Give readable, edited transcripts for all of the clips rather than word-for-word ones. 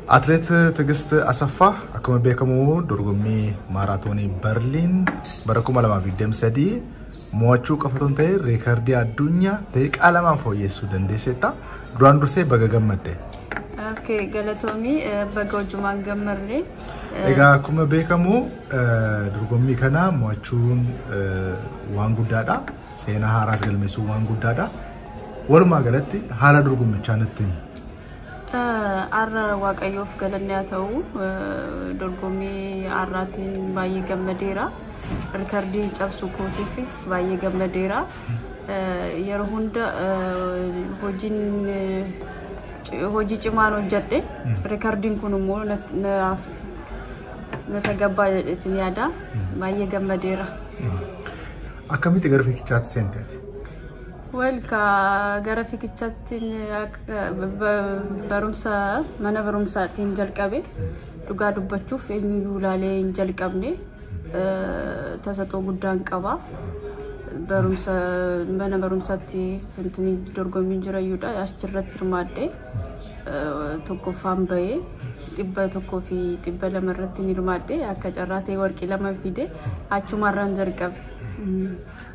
Atileet Tigist Asaffaa, akkuma beekamu dorgommii maaraatoonii Berliin bara 2023 mo'achuu qofa otoo hin ta'in reekardii addunyaa daqiiqaa 2n fooyyessuu dandeesseetta. Duraan dursee baga gammadde. Okay, galatoomii, baga wajjumaan gammadne. Egaa akkuma beekamu dorgommii kana mo'achuun waan guddaadha. Seenaa haaraas galmeessuun waan guddaadha. Walumaa galatti haala dorgommichaa nutti himi. Har'a Waaqayyoof galanni haa ta'u, dorgommii har'aatiin baay'ee gammadeera. Rikardii cabsuu kootiifis baay'ee gammadeera. Yeroo hunda hojiin hojii cimaan hojjedhe. Rikardiin kun immoo na tagabbaa jedheetiin yaada. Baay'ee gammadeera. Akkamitti gara fiigichaatti seente ati? Well, ka gara fiigichaatti barumsa mana barumsaatiin jalqabe. Dhugaa dubbachuuf eenyuyyuu ilaalee hin jalqabne. Tasatoo guddaan qaba. Barumsa mana barumsaatti fintinii dorgommiin jirayyuudha. Achirratti hirmaadhe. Tokkoffaan bahee 100 fi 200 irratti ni hirmaadhe. Akka carraa ta'e warqii 2 fide, achumarraan jalqabe.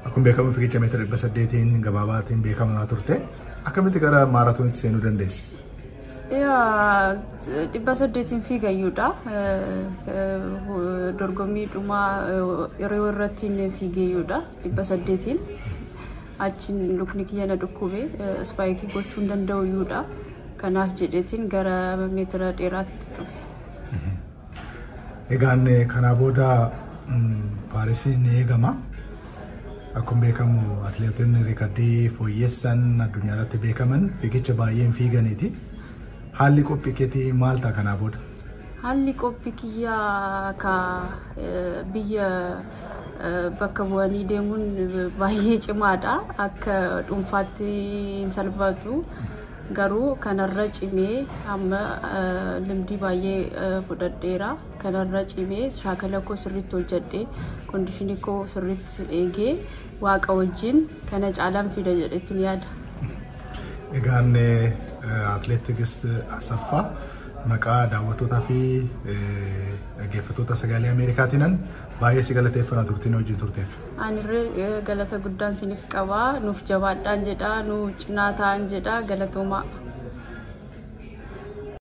Akkuma beekamu fiigicha meetira 800n gabaabaatiin beekamaa turte. Akkamitti gara maaraatoonitti seenuu dandeesse? Yaa, 800n fiigayyuudha. Dorgommii dhumaa yeroo irratti fiigeyyuudha 800n. Achiin lukni kiyya na dhukkube, spike gochuu hin danda'uyyuudha. Kanaaf jedheetiin gara meetira dheeraatti dhufe. Egaan kanaa booda Paarisiin ni eegama. Akkuma beekamu atileetonni riikardii fooyyessan addunyaa irratti beekaman fiigicha baay'een fiiganiiti. Haalli qophii keetii maal ta'a kanaa booda? Haalli qophii kiyyaa ka biyya bakka bu'anii deemuun baay'ee cimaadha. Akka dhuunfaatti hin salphatu. Garuu kanarra cimee amma limdii baay'ee fudhadheera. Kanarra cimee shaakala koo sirriitti hojjedhee, condition koo sirriitti eegee, Waaqa wajjin kana caalaan fida jedheetiin yaada. Egaan atileet Tigist Asaffaa, maqaa daawwattootaa fi dhaggeeffattoota Sagalee Ameerikaatiinan baay'ee si galateeffana turtiin hojii turteef. Anirree galata guddaan siniif qabaa. Nuuf jabaadhaan jedha, nu cinaa ta'an jedha, galatoomaa.